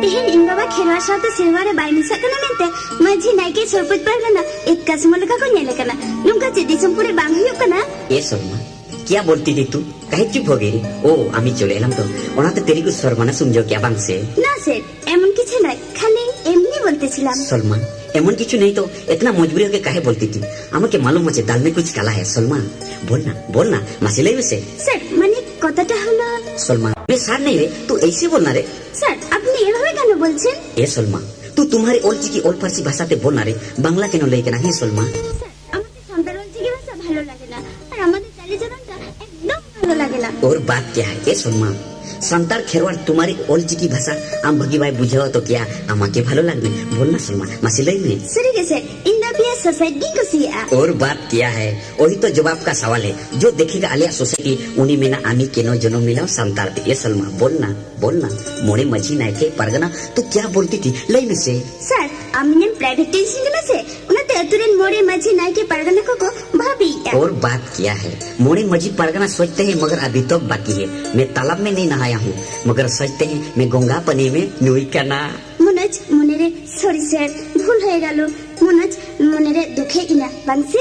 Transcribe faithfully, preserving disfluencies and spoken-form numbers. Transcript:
ᱛᱮᱦᱮᱧ ᱤᱧ ᱵᱟᱵᱟ ᱠᱷᱮᱨᱣᱟᱲ ᱥᱟᱶᱛᱮ ᱥᱮᱨᱣᱟ ᱨᱮ ᱵᱟᱭ ᱢᱮᱥᱟᱜ ᱠᱟᱱᱟ ᱢᱮᱱᱛᱮ ᱢᱟᱹᱡᱷᱤ, ᱱᱟᱭᱠᱮ, ᱥᱚᱨᱯᱚᱧᱪ ᱯᱟᱨᱜᱟᱱᱟ ᱮᱠ ᱠᱟᱥᱢᱚ ᱞᱮᱠᱟ ᱠᱚ ᱧᱮᱞᱮ ᱠᱟᱱᱟ᱾ ᱱᱚᱝᱠᱟ ᱪᱮᱫ ᱫᱤᱥᱚᱢ ᱠᱚᱨᱮ ᱵᱟᱝ ᱦᱩᱭᱩᱜ ᱠᱟᱱᱟ? ᱮ ᱥᱚᱞᱢᱟ, ᱠᱮᱭᱟ ᱵᱚᱞᱛᱤ ᱛᱷᱤ ᱛᱩ? ᱠᱟᱦᱮ ᱪᱩᱯ ᱦᱳ ᱜᱮ ᱨᱮ? ᱳ, ᱟᱢᱤ ᱪᱚᱞᱮ ᱮᱞᱟᱢ ᱛᱚ᱾ ᱚᱱᱟᱛᱮ ᱛᱮᱨᱮ ᱠᱚ ᱥᱚᱨᱢᱟᱱᱟ ᱥᱩᱢᱡᱷᱚ ᱠᱮᱭᱟ ᱵᱟᱝ ᱥᱮ? ᱱᱟ ᱥᱮᱨ, ᱮᱢᱚᱱ ᱠᱤᱪᱷᱩ ᱱᱟᱭ, ᱠᱷᱟᱞᱤ ᱮᱢᱱᱤ ᱵᱚᱞᱛᱮ ᱪᱷᱤᱞᱟᱢ᱾ ᱥᱚᱞᱢᱟ, ᱮᱢᱚᱱ ᱠᱤᱪᱷᱩ ᱱᱟᱦᱤ ᱛᱚ, ᱮᱛᱱᱟ ᱢᱚᱡᱵᱩᱨᱤ ᱦᱳ ᱠᱮ ᱠᱟᱦᱮ ᱵᱚᱞᱛᱤ ᱛᱷᱤ? আমাকে মালুম আছে দাল মে কুছ কালা হে, সলমা। বল না, বল না, মাসি লাই মেসে। স্যার, মানে কথাটা হলো। সলমা, বে সার নেই রে, তু এইসে বল না রে। স্যার, আপনি এভাবে কেন বলছেন? এ সলমা, তু তুমারি অলচিকি অল ফার্সি ভাষাতে বল না রে, বাংলা কেন লাই কেনা হে সলমা? স্যার, আমাদের সাঁওতাল অলচিকি ভাষা ভালো লাগে না, আর আমাদের চালিচলনটা একদম ভালো লাগে না। ওর বাদ কে হ্যায় এ সলমা? সাঁওতাল খেরওয়াল তুমারি অলচিকি ভাষা ᱟᱢ ᱵᱷᱟᱹᱜᱤ ᱵᱟᱭ ᱵᱩᱡᱷᱟᱹᱣᱟ ᱛᱚ ᱠᱮᱭᱟ ᱟᱢᱟᱜ ᱜᱮ ᱵᱷᱟᱞᱚ ᱞᱟᱜᱽ ᱢᱮ᱾ ᱵᱚᱞ ᱱᱟ ᱥᱚᱞᱢᱟ, ᱢᱟᱥᱮ ᱞᱟᱹᱭ ᱢᱮ᱾ ᱥᱟᱹᱨᱤ ᱜᱮ ᱥᱮ, ᱤᱧ ᱫᱚ ᱟᱯᱮᱭᱟᱜ ᱥᱚᱥᱟᱭᱤᱴ ᱜᱤᱧ ᱠᱩᱥᱤᱭᱟᱜᱼᱟ᱾ ᱳᱨ ᱵᱟᱛ ᱠᱮᱭᱟ ᱦᱟᱭ, ᱳᱦᱤ ᱛᱚ ᱡᱚᱵᱟᱵ ᱠᱟ ᱥᱟᱣᱟᱞ ᱦᱟᱭ, ᱡᱚ ᱫᱮᱠᱷᱮᱜᱟ ᱟᱞᱮᱭᱟᱜ ᱥᱚᱥᱟᱭᱤᱴ ᱩᱱᱤ ᱢᱮᱱᱟ ᱟᱢᱤ ᱠᱮᱱᱚ ᱡᱚᱱᱚᱢ ᱢᱤᱞᱟᱣ ᱥᱟᱱᱛᱟᱲ ᱛᱮ᱾ ᱮ ᱥᱚᱞᱢᱟ, ᱵᱚᱞ ᱱᱟ, ᱵᱚᱞ ᱱᱟ᱾ ᱢᱚᱬᱮ ᱢᱟᱹᱡᱷᱤ ᱱᱟᱭᱠᱮ ᱯᱟᱨᱜᱟᱱᱟ ᱛᱚ ᱠᱮᱭᱟ ᱵᱚᱞᱛᱤ ᱛᱷᱤ, ᱞᱟᱹᱭ ᱢᱮᱥᱮ᱾ ᱥᱟᱨ, ᱟᱢ ᱤᱧᱮᱢ ᱯᱨᱟᱭᱵᱷᱮᱴ ᱴᱤᱭᱩᱥᱚᱱ ᱠᱟᱱᱟ ᱥᱮ? ᱚᱱᱟᱛᱮ ᱟᱹᱛᱩ ᱨᱮᱱ ᱢᱚᱬᱮ ᱢᱟᱹᱡᱷᱤ ᱱᱟᱭᱠᱮ ᱯᱟᱨᱜᱟᱱᱟ ᱠᱚᱠᱚ ᱵᱷᱟᱹᱵᱤᱭᱮᱫᱼᱟ᱾ ᱳᱨ ᱵᱟᱛ ᱠᱮᱭᱟ ᱦᱟᱭ, ᱢᱚᱬᱮ ᱢᱟᱹᱡᱷᱤ ᱯᱟᱨᱜᱟᱱᱟ ᱥᱚᱪᱛᱮ ᱦᱮ ᱢᱟᱜᱟᱨ ᱟᱵᱷᱤ ᱛᱚᱠ ᱵᱟᱠᱤ ᱦᱮ᱾ ᱢᱮ ᱛᱟᱞᱟᱵ ᱢᱮ ᱱᱤ ᱱᱟᱦᱟᱭᱟ ᱦᱩᱸ, ᱢᱟᱜᱟᱨ ᱥᱚᱪᱛᱮ ᱦᱮ ᱢᱮ ᱜᱚᱝᱜᱟ ᱯᱟᱱᱤ ᱢᱮ ᱱᱩᱭ ᱠᱟᱱᱟ᱾ ᱢᱚᱱᱳᱡᱽ, ᱢᱚᱱᱮᱨᱮ, ᱥᱚᱨᱤ ᱥᱟᱨ, ᱵᱷᱩᱞ ᱦᱚᱭᱮ ᱜᱮᱞᱚ᱾ ᱢᱚᱱᱳᱡᱽ, ᱢᱚᱱᱮᱨᱮ ᱫᱩᱠᱷ ᱦᱮᱡ ᱮᱱᱟ, ᱵᱟᱝ ᱥᱮ?